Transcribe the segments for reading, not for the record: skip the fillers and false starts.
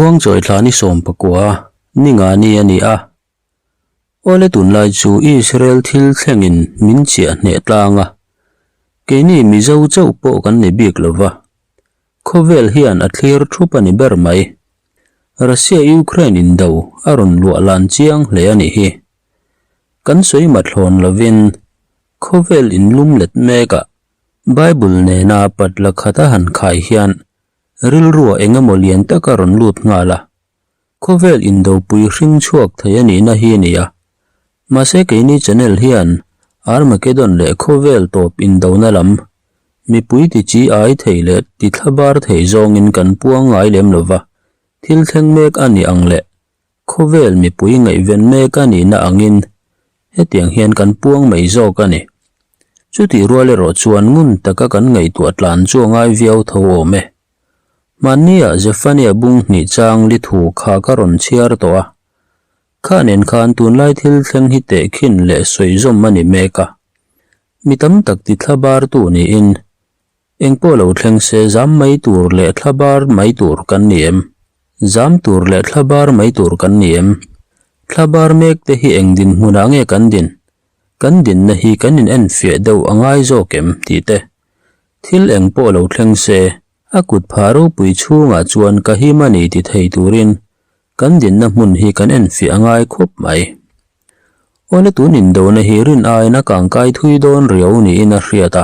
Khuangchawi thla ni 19, ni nga ni a ni a. Awle tunlai chu Israel thil thlengin min chiah hneh tlang a, keini Mizo chauh pawh kan ni bik lo va, khawvel hian a thlir thup a ni ber mai. Russia-Ukraine indo a rawn luah lan chiang hle a nih hi. Kan sawi mathlawn lovin khawvel inlum let mekah Bible nena patla khat a han khai hian rilruah eng emaw lian tak a rawn lut nghal a, khawvel indopui hring chhuak thei a nihna hi a ni a. Mahse keini channel hian Armageddon leh khawvel tawp indona lam mipui ti chi ai thei leh ti thlabar thei zawngin kan puang ngai lem lova, thil thleng mek a ni ang leh Khawvel mipui ngaihven mek a nihna angin hetiang hian kan puang mai zawk a ni. Chutih rual erawh chuan ngun taka kan ngaihtuah tlan chu a ngai viau tho awm e. Hmanniah Zephania bung hnih chang li thu kha ka rawn chhiar tawh a. Kha nen khan tunlai thil thleng hi tehkhin leh sawi zawm a ni mek a. Mi tam tak ti thlabartu niin Engpawh lo thleng se zam mai tur leh thla bar mai tur kan ni em? Zam tur leh thla bar mai tur kan ni em? Thla bar mek te hi eng dinhmunah nge kan din? Kan dinna hi kan in enfiah deuh a ngai zawk em? tih te. Thil engpawh lo thleng se, a kut phah ropui chhungah chuan ka him a ni ti thei turin kan dinna hmun hi kan enfiah a ngai khawp mai. Awle tun indona hi rin aiin a kangkai thui dawn riau niin a hriat a.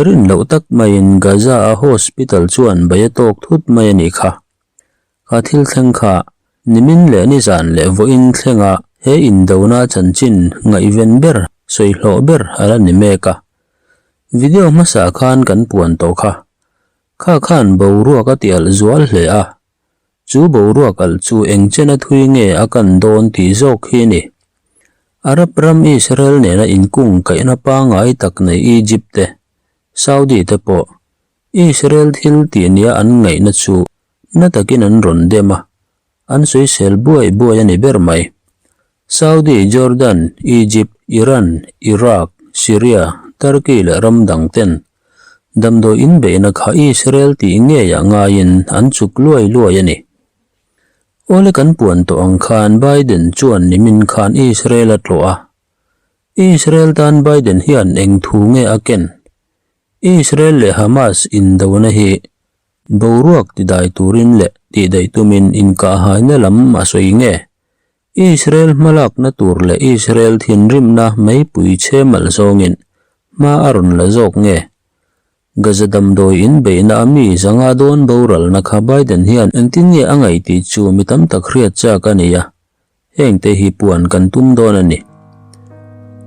Rin loh tak maiin Gaza-a hospital chuan bei a tawk thut mai a nih kha. Kha thil thleng kha nimin leh nizan leh vawiin thlenga he indona chanchin ngaihven ber, sawi hlawh ber a la ni mek a. Video hmasa khan kan puan tawh kha. Kha khan boruak a ti alh zual hle a. Chu boruak alh chu eng chena thui nge a kan dawn tih zawk hi a ni. Arab ram Israel nena inkung kaihna pangngai tak nei Egypt te, Saudi te pawh Israel thil tih nia an ngaihna chu na takin an rawn dem a, an sawisel buai buai a ni ber mai. Saudi, Jordan, Egypt, Iran, Iraq, Syria, Turkey leh ram dang ten Damdawi inbeihna kha Israel tih ngeiah ngaiin an chuk luai luai a ni. Awle kan puan tawh ang khan Biden chuan nimin khan Israel a tlawh a. Israel tan Biden hian eng thu nge a ken? Israel leh Hamas indona hi boruak tidai turin leh tihdaih tumin inkahhaina lam a sawi nge? Israel hmalakna tur leh Israel thinrimna meipui chhe malh zawngin hma a rawn la zawk nge? Gaza damdawi in beihna a mi zanga dawn boralna kha Biden hian engtin nge a ngaih tih chu mi tam tak hriat chak a ni a, hengte hi puan kan tum dawn a ni.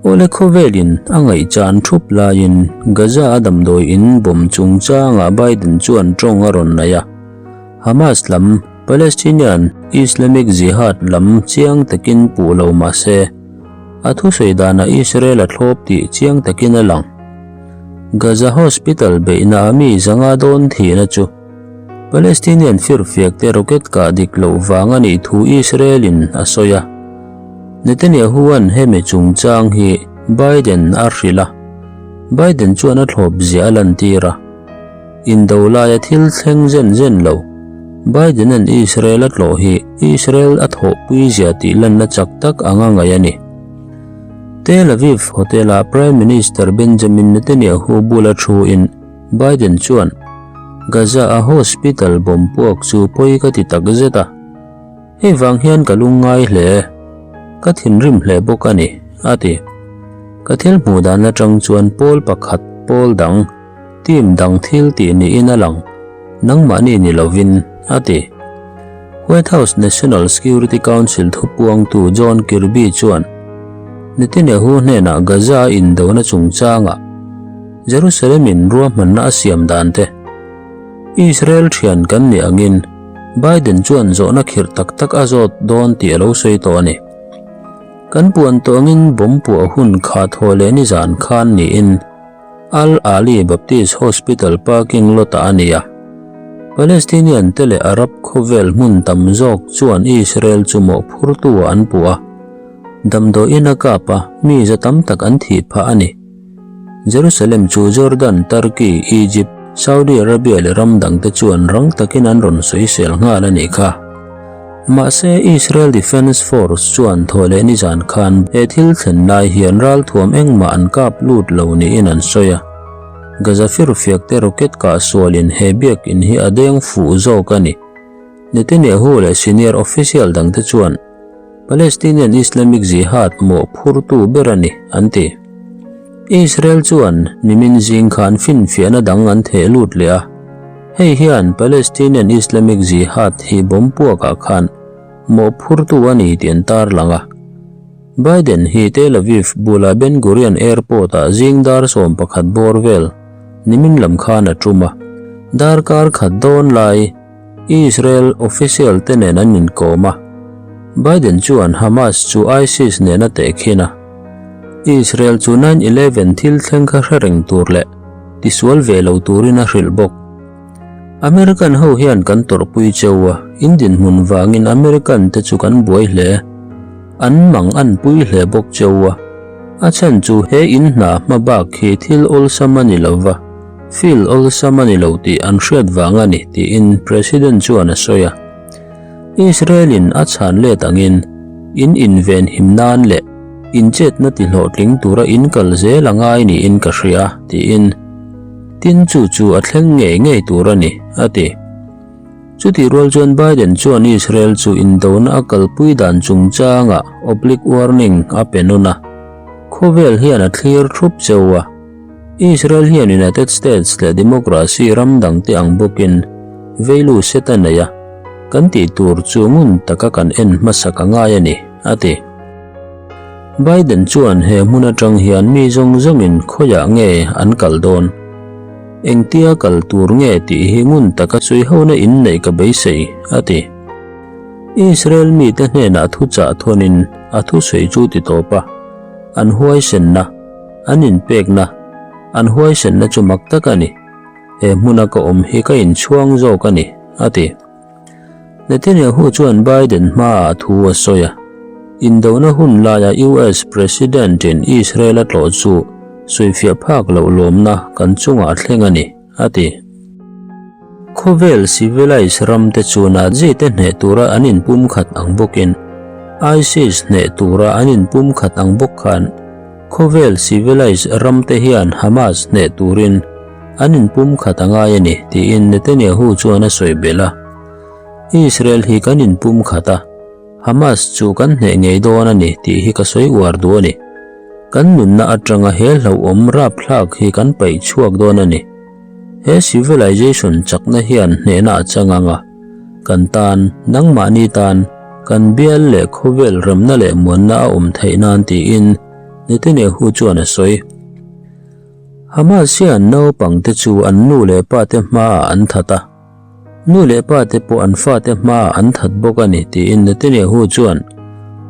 Awle khawvelin a ngaihchan thup laiin Gaza a damdawi in bomb chungchangah Biden chuan tawng a rawn nei a, Hamas lam Palestinian Islamic Jihad lam chiang takin puh lo mah se, a thusawi danah Israel a thlawp tih chiang takin a lang. Gaza Hospital beihna a mi zanga dawn thihna chu Palestinian firfiakte rocket kah dik loh vang a nih thu Israel-in a sawi a. Netanyahu-a'n hemi chungchang hi Biden a hrilh a, Biden chuan a thlawp ziah a lantir a. Indo laia thil thleng zen zen lo, Biden-a'n Israel a tlawh hi Israel a thawhpui zia tih lanna chak tak anga ngaih a ni. Tel Aviv Hotel-ah Prime Minister Benjamin Netanyahu bula thuin Biden chuan, Gaza-a hospital bomb puak chu pawi ka ti tak zet a. Hei vang hian ka lungngai hle, ka thinrim hle bawk a ni, a ti. Ka thil hmuh dan atang chuan pawl pakhat, pawl dang, team dang thil tih niin a lang, nangmahni ni lovin, a ti. White House National Security Council thupuangtu John Kirby chuan Netanyahu hnenah Gaza indona chungchangah Jerusalem-in ruahmanna a siam dan te, Israel thian kan nih angin, Biden chuan zawhna khirh tak tak a zawt dawn tih a lo sawi tawh a ni. Kan puan tawh angin bomb puah hun kha thaw leh nizan khan niin Al Ahli Baptist Hospital parking lot ah a ni a. Palestinian te leh Arab khawvel hmun tam zawk chuan Israel chu mawhphurtu ah an puh a. Damdawiin a kap a, mi za tam tak an thih phah a ni. Jerusalem chu Jordan, Turkey, Egypt, Saudi Arabia leh ram dangte chuan rang takin an rawn sawisel nghal a nih kha. Mahse, Israel Defense Force chuan thawhleh nizan khan he thil thlen lai hian ralthuam engmah an kap lut lo niin an sawi a. Gaza firfiakte rocket kah sualin he biakinn hi a deng fuh zawk a ni. Netanyahu leh senior official dangte chuan Palestinian Islamic Jihad mawhphurtu ber a ni, an ti. Israel chuan nimin zing khan finfiahna dang an theh lut leh a, hei hian Palestinian Islamic Jihad hi bomb puakah khan mawhphurtu a ni tih an tarlang a. Biden hi Tel Aviv bula Ben Gurion Airport-ah zing dar 11 bawr vel nimin lam khan a tum a, darkar khat dawn lai, Israel official te nen an inkawm a, Biden chuan Hamas chu ISIS nen a tehkhin a. Israel chu nine eleven thil thleng kha hre reng tur leh tisual ve lo turin a hrilh bawk. American ho hian kan tawrhpui cheu a, in dinhmun vangin American te chu kan buai hle. An mang an pui hle bawk cheu a, a chhan chu he in hna hma bak hi thil awlsam a ni lo va. Field awlsam a ni lo tih an hriat vang a ni, tiin President chuan a sawi a. Israel-in a chhan let angin in invenhim nan leh inchetna tihlawhtling tura in kal zel a ngai niin ka hria, tiin. Tin chu chu a thleng ngei ngei tur a ni, a ti. Chutih rual chuan Biden chuan Israel chu indona a kalpui dan chungchangah oblique warning a pe nawn a, khawvel hian a thlir thup cheu a. Israel hian United States leh democracy ram dangte ang bawkin veilu set a nei a, kan tih tur chu ngun taka kan en hmasak a ngai a ni, a ti. Biden chuan he hmun atang hian mi zawng zawngin khawiah nge an kal dawn? Engtia kal tur nge tih hi ngun taka suihona inneih ka beisei, a ti. Israel mite hnenah thuchah thawnin a thusawi chu ti tawp a, an huaisenna, An inpekna, an huaisenna chu mak tak a ni. He hmuna ka awm hi ka inchhuang zawk a ni, a ti. Netanyahu chuan Biden hmaah thu a sawi a, indona hun laia US President-in Israel a tlawh chu sawifiah phak loh lawmna kan chungah a thleng a ni, a ti. Khawvel civilized ram te chu Nazi te hneh tura an inpumkhat ang bawkin ISIS hneh tura an inpumkhat ang bawk khan khawvel civilized ram te hian Hamas hneh turin an inpumkhat a ngai a ni tiin Netanyahu chuan a sawi belh a. Israel hi kan inpumkhat a, Hamas chu kan hneh ngei dawn a ni tih hi ka sawi uar duh a ni. Kan nunna atanga he hlauhawm rapthlak hi kan paih chhuak dawn a ni. He civilization chakna hian hnehna a chang ang a, kan tan, nangmahni tan, kan bial leh khawvel remna leh muanna a awm theih nan tiin Netanyahu chuan a sawi. Hamas hian naupangte chu an nu leh pate hmaah an that a, Nu leh pa te pawh an fate hmaah an that bawk a ni tiin Netanyahu chuan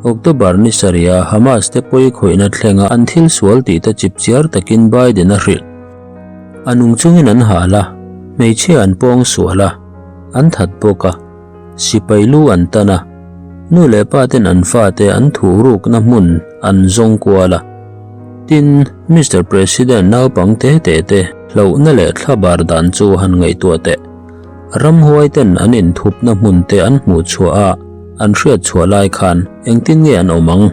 October ni sarih-a Hamas te pawi khawihna thlenga an thil sual tih te chipchiar takin Biden a hrilh. A nung chungin an hal a, hmeichhia an pawng sual a, an that bawk a, sipai lu an tan a, nu leh pa ten an fate an thuhrukna hmun an zawng kual a. Tin, Mister President naupang te te te hlauhna leh thlabar dan chu han ngaihtuah teh. Ramhuai ten an inthupna hmun te an hmuh chhuah a, an hriat chhuah lai khan engtin nge an awm ang?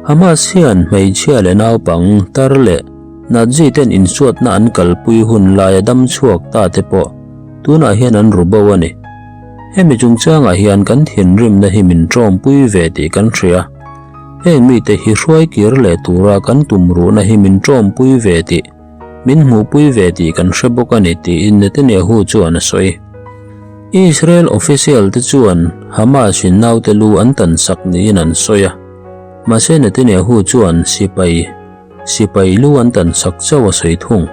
Hamas hian hmeichhia leh naupang, tar leh Nazi ten insuatna an kalpui hun laia dam chhuak ta te pawh tunah hian an ru bo a ni. Hemi chungchangah hian kan thinrimna hi min tawmpui ve tih kan hria. Heng mite hi hruai kir leh tura kan tum ruhna hi min tawmpui ve tih, min hmuhpui ve tih kan hre bawk a ni tiin Netanyahu chuan a sawi. Israel official te chuan Hamas in naute lu an tan sak niin an sawi a, mahse Netanyahu chuan sipai Sipai lu an tan sak chauh a sawi thung.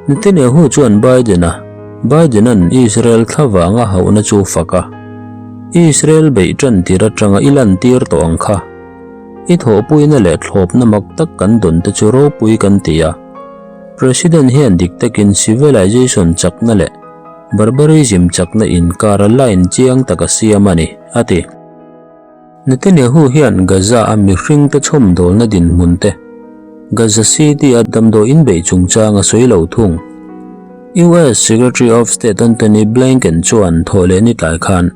Netanyahu chuan Biden-a Biden-a'n Israel thlavang a hauhna chu fak a, Israel beih tan tir atanga i lantir tawh ang kha. I thawhpuina leh thlawpna mak tak kan dawn te chu ropui kan ti a. President hian dik takin civilization chakna leh barbarism chakna inkar a line chiang tak a siam a ni, a ti. Netanyahu hian Gaza-a mihringte chhawmdawlna dinhmun te, Gaza City-a damdawi inbeih chungchang a sawi lo thung. US Secretary of State Antony Blinken chuan thawhlehni tlai khan,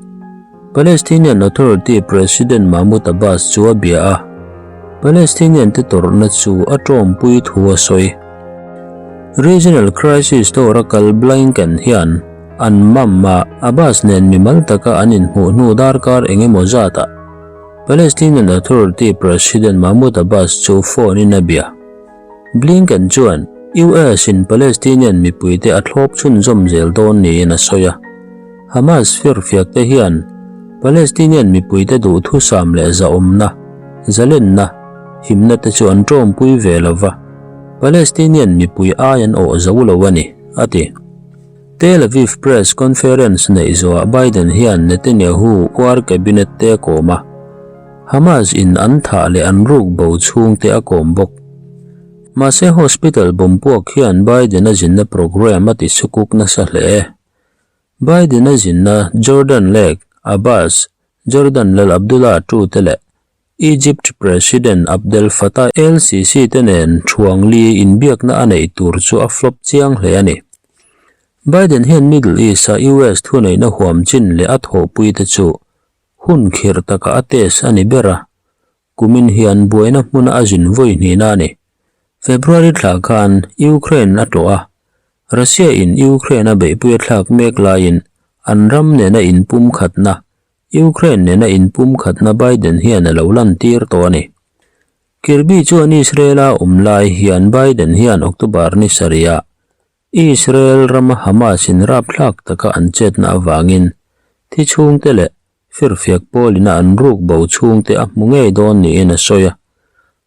Palestinian Authority President Mahmoud Abbas chu a bia a, Palestinian te tawrhna chu a tawmpui thu a sawi. Regional crisis tora kal Blinken hian an mamma Abbas nen mimal taka an inhmuh hnu darkar eng emaw zatah Palestinian Authority President Mahmoud Abbas chu phone in a bia. Blinken chuan US in Palestinian mipuite a thlawp chhunzawm zel dawn niin a sawi a. Hamas firfiak te hian Palestinian mipuite duhthusam leh zahawmna, zalenna, himna te chu an tawmpui ve lo va, Palestinian mipui ai an awh zo lo a ni, a ti. Tel Aviv press conference neih zawhah Biden hian Netanyahu war cabinet te a kawm a, Hamas in an thah leh an ruk bo chhungte a kawm bawk. Mahse hospital bomb puak hian Biden a zinna program a ti sukuk nasa hle. Biden a zinna Jordan Lake, Abbas, Jordan Lal Abdullah ii te leh Egypt President Abdel Fattah el-Sisi te nen thuang li inbiakna a neih tur chu a flop chiang hle a ni. Biden hian Middle East-a US thuneihna huam chin leh a thawhpuite chu hun khirh taka a test a ni ber a, kumin hian buaina hmuna a zin vawi hnihna a ni. February thla khan Ukraine a tlawh a, Russia-in Ukraine a beihpui a thlak mek laiin an ram nena inpumkhatna Ukraine nena inpumkhatna Biden hian a lo lantir tawh a ni. Kirby chuan Israel-a awm lai hian Biden hian October ni sarihah Israel rama Hamas-in rapthlak taka an chetna avangin thi chhungte leh firfiak pawlina an ruk bo chhungte a hmu ngei dawn niin a sawi a.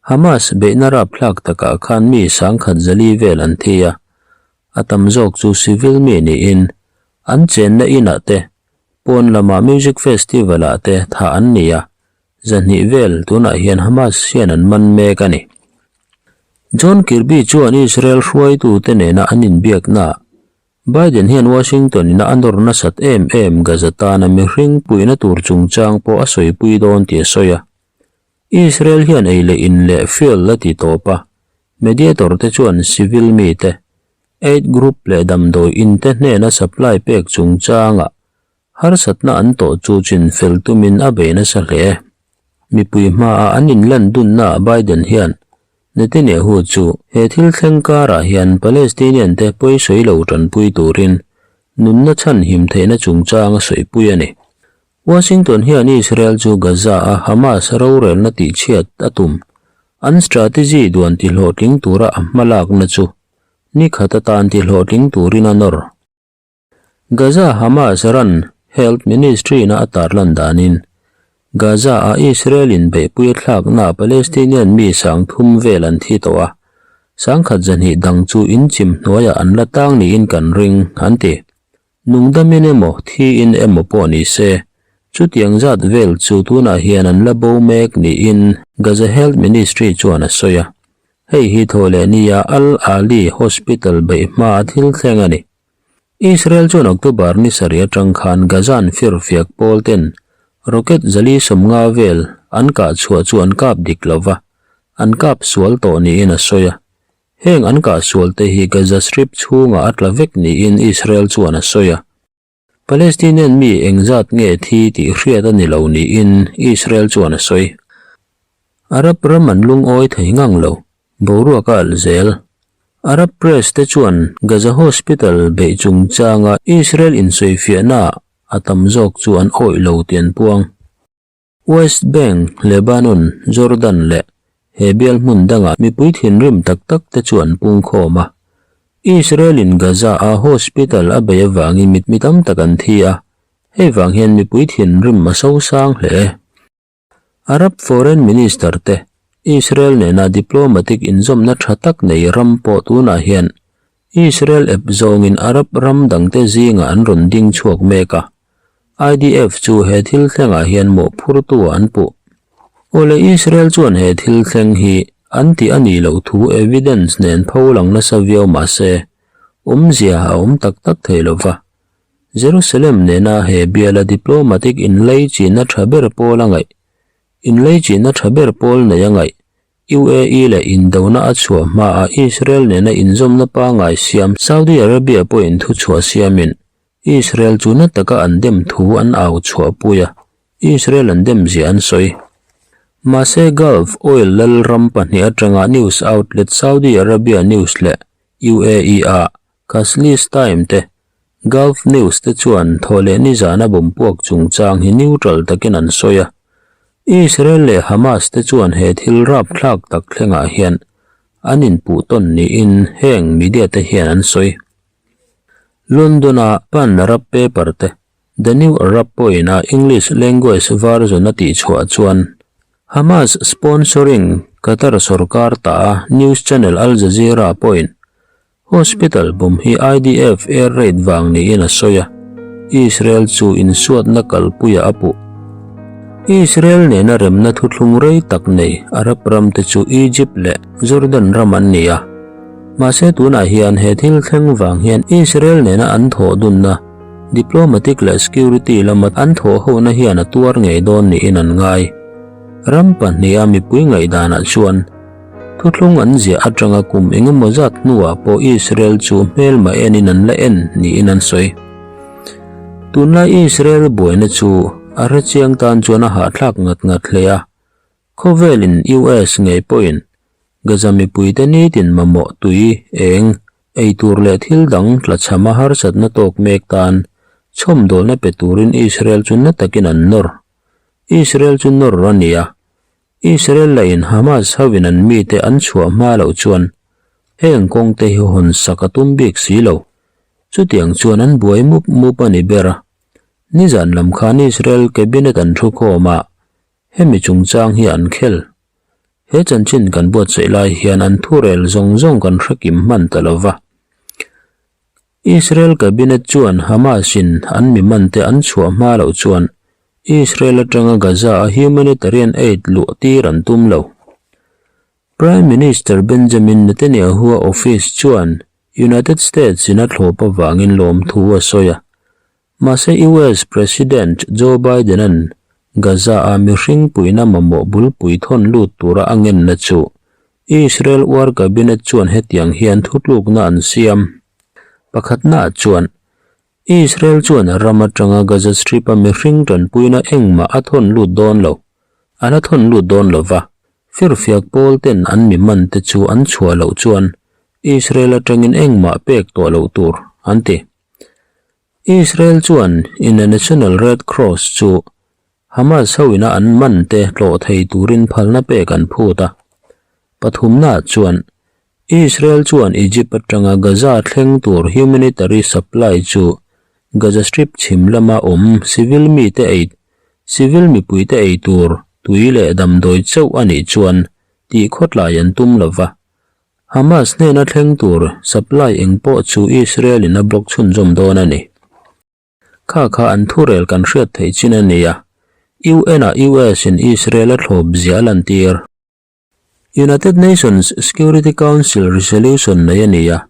Hamas beihna rapthlak takah khan mi sangkhat zali vel an thi a, a tam zawk chu civil mi niin an chenna inah te Pawn lama music festival ah te thah an ni a, zahnih vel tunah hian Hamas hian an man mek a ni. John Kirby chuan Israel hruaitute nena an inbiaknaah Biden hian Washington ina a nawr nasat em em Gaza tana mihring puihna tur chungchang pawh a sawipui dawn tih a sawi a. Israel hian ei leh in leh fuel a ti tawp a, mediator te chuan civil mite, aid group leh damdawi in te hnena supply pek chungchangah harsatna an tawh chu chin fel tumin a bei nasa hle. Mipui hmaah an inlan dunnaah Biden hian Netanyahu chu he thil thleng karah hian Palestinian te pawisawi lo tanpui turin nunna chhanhim theihna chungchang a sawipui a ni. Washington hian Israel chu Gaza-a Hamas rorelna tihchhiat a tum. An strategy duan tihlawhtling tura a hmalakna chu ni khat atan tihlawhtling turin a nawr. Gaza Hamas ran Health Ministry-na a tarlan danin, Gaza-a Israel in beihpui a thlaknaah Palestinian mi sangthum vel an thi tawh a, sangkhat zahnih dang chu inchim hnuaiah an la tang niin kan ring, an ti. Nungdamin emaw, thiin emaw pawh ni se, chutiang zat vel chu tunah hian an la bo mek niin Gaza Health Ministry chuan a sawi a. Hei hi Thawhlehnia Al Ahli Hospital beih hmaa thil thleng a ni. Israel chuan October ni sarih atang khan Gazan firfiak pawl ten rocket zali sawmnga vel an kah chhuah chu an kap dik lo va, an kap sual tawh niin a sawi a. Heng an kah sualte hi Gaza Strip chhungah a tla vek niin Israel chuan a sawi a. Palestinian mi engzat nge thi tih hriat a ni lo niin Israel chuan a sawi. Arab ram an lungawi thei ngang lo, boruak a alh zel. Arab press te chuan Gaza hospital beih chungchanga Israel insawifiahnaah a tam zawk chu an awih lo tih an puang. West Bank, Lebanon, Jordan leh he bial hmun dangah mipui thinrim tak tak te chu an pungkhawm a. Israel-in Gaza-a hospital a bei avangin mi tam tak an thi a, hei vang hian mipui thinrim a sosang hle. Arab Foreign Minister te Israel nena diplomatic inzawmna tha tak nei ram pawh tunah hian Israel ep zawngin Arab ram dangte zingah an rawn ding chhuak mek a, IDF chu he thil thlengah hian mawhphurtu an puh. Awle Israel chuan he thil thleng hi an tih a nih loh thu evidence nen pho lang nasa viau mah se, awmzia a awm tak tak thei lo va. Jerusalem nena he biala diplomatic inleichina tha ber pawl a ngaih, inleichina tha ber pawl nei a ngaih, UAE leh indona a chhuah hmaah Israel nena inzawmna pangngai siam Saudi Arabia pawhin thuchhuah siamin Israel chu na taka an dem thu an au chhuahpui a. Israel an dem zia an sawi. Mahse Gulf oil lal ram pahnih atanga news outlet Saudi Arabia News leh UAE-a Khaleej Time te, Gulf News te chuan thawhleh nizana bomb puak chungchang hi neutral takin an sawi a. Israel leh Hamas te chuan he thil rapthlak tak thlengah hian an inpuh tawn niin heng media te hian an sawi. London-a Pan Arab paper te The New Arab pawhin a English language version a tihchhuah chuan Hamas sponsoring Qatar sorkar ta a news channel Al Jazeera pawhin hospital bomb hi IDF air raid vang niin a sawi a, Israel chu insuatna kalpuiah a puh. Israel nena remna thuthlung rei tak nei Arab ramte chu Egypt leh Jordan ram an ni a, mahse tunah hian he thil thleng vang hian Israel nena an thawh dunna Diplomatic leh security lama an thawh hona hian a tuar ngei dawn niin an ngai. Ram pahniha mipui ngaihdanah chuan thuthlung an ziah atanga kum engemaw zat hnuah pawh Israel chu hmelma enin an la en niin an sawi. Tunlai Israel buaina chu a hrechiang tan chuan a hahthlak ngat ngat hle a, Khawvelin US ngei pawhin Gaza mipuite nitin mamawh tui, eng, eitur leh thil dang tlachhama harsatna tawk mek tan chhawmdawlna pe turin Israel chu na takin an nawr. Israel chu nawr a ni a, Israel lahin Hamas hoin an mite an chhuah hma loh chuan heng kawngte hi hawn sak a tum bik si lo. Chutiang chuan an buai mup mup a ni ber a. Nizan lam khan Israel cabinet an thukhawm a, Hemi chungchang hi an khel. He chanchin kan buatsaih lai hian an thurel zawng zawng kan hre kim hman ta lo va. Israel Cabinet chuan Hamas-in an mi mante an chhuah hma loh chuan Israel atanga Gaza-a humanitarian aid luh tir an tum lo. Prime Minister Benjamin Netanyahu-a office chuan United States-in a thlawp avangin lawmthu a sawi a. Mahse US President Joe Biden-a'n Gaza-a mihring puihna mamawh bulpui thawn lut tura a ngenna chu Israel War Cabinet chuan hetiang hian thutlukna an siam. Pakhatnaah chuan, Israel chuan a ram atanga Gaza Strip-a mihring tanpuina engmah a thawn lut dawn lo, a la thawn lut dawn lo va, firfiak pawl ten an mi man te chu an chhuah loh chuan Israel atangin engmah pek tawh loh tur, an ti. Israel chuan International Red Cross chu Hamas hoina an man te tlawh thei turin phalna pek an phut a. Pathumnaah chuan Israel chuan Egypt atanga Gaza thleng tur humanitary supply chu Gaza Strip chhim lama awm civil mite ei civil mipuite ei tur tui leh damdawi chauh a nih chuan tih khawtlai an tum lova. Hamas hnena thleng tur supply eng pawh chu Israel in a block chhunzawm dawn a ni. Kha kha an thurel kan hriat theih chin a ni a, UN ah US in Israel a thlawp zia a lantir. United Nations Security Council resolution nei a ni a,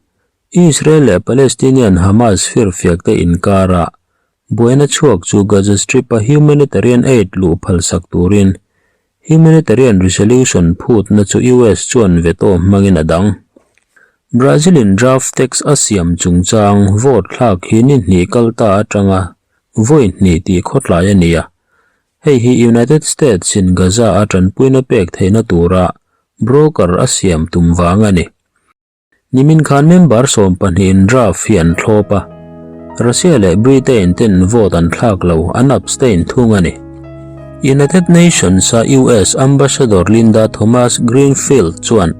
Israel leh Palestinian Hamas firfiak te inkara buaina chhuak chu Gaza Strip a humanitarian aid luh phalsak turin Humanitarian resolution phutna chu US chuan veto hmangin a dang. Brazil-in draft tax a siam chungchang vote thlak hi ni hnih kal ta atanga vawi hnih tih khawtlai a ni a. Hei hi United States-in Gaza-a tanpuina pek theihna tura broker a siam tum vang a ni. Nimin khan member sawmpahnihin draft hi an thlawp a, Russia leh Britain ten vote an thlak lo, an abstain thung a ni. United Nations-a US Ambassador Linda Thomas-Greenfield chuan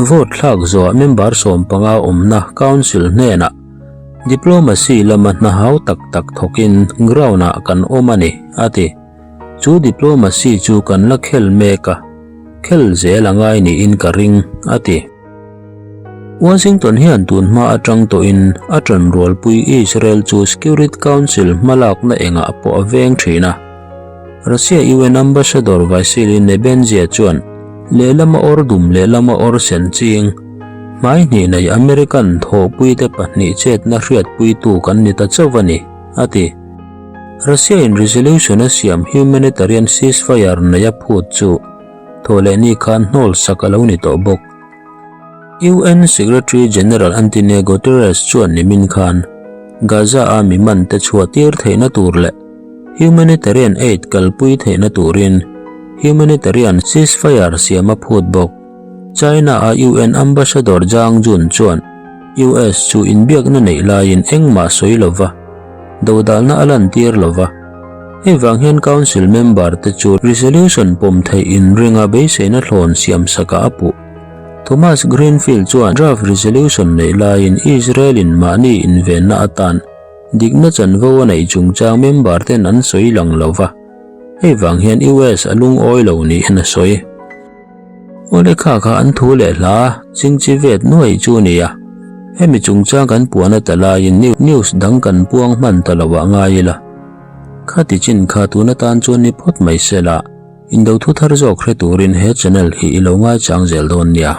vote thlak zawhah member sawmpanga awmna Council hnenah diplomacy lama hna hau tak tak thawkin ground-ah kan awm a ni, a ti. Chu diplomacy chu kan la khel mek a. Khel zel a ngai niin ka ring, a ti. Washington hian tun hma atang tawhin a tanrualpui Israel chu Security Council hmalakna engah pawh a veng thin a. Russia UN Ambassador Vasily Nebenzia chuan lehlama awr dum lehlama awr sen ching, hmai hnih nei American thawhpuite pahnih chetna hriatpuitu kan ni ta chauh a ni, a ti. Russia-in resolution a siam humanitarian ceasefire nei a phut chu thawhlehni khan hnawl sak a lo ni tawh bawk. UN Secretary General Antonio Guterres chuan nimin khan Gaza-a mi man te chhuah tir theihna tur leh. Humanitarian aid kalpui theihna turin humanitarian ceasefire siam a phut bawk. China-a UN Ambassador Zhang Jun chuan US chu inbiakna neih laiin engmah sawi lova, dodalna a lantir lova. Hei vang hian Council member te chu resolution pawm theih inringa beiseina thlawn siam sakah a puh. Thomas Greenfield chuan draft resolution neih laiin Israel-in mahni invenna atan dikna chanvo a neih chungchang member ten an sawi lang lova, hei vang hian US a lungawi lo niin a sawi. Awle kha kha an thu leh hla chingchi vet nuai chu a ni a, hemi chungchang kan puan a ta laiin news dang kan puang hman ta lo ah ngai ila. Khati chin kha tun atan chuan ni phawt mai se la, indo thu thar zawk hre turin he channel hi i lo ngaichang zel dawn nia.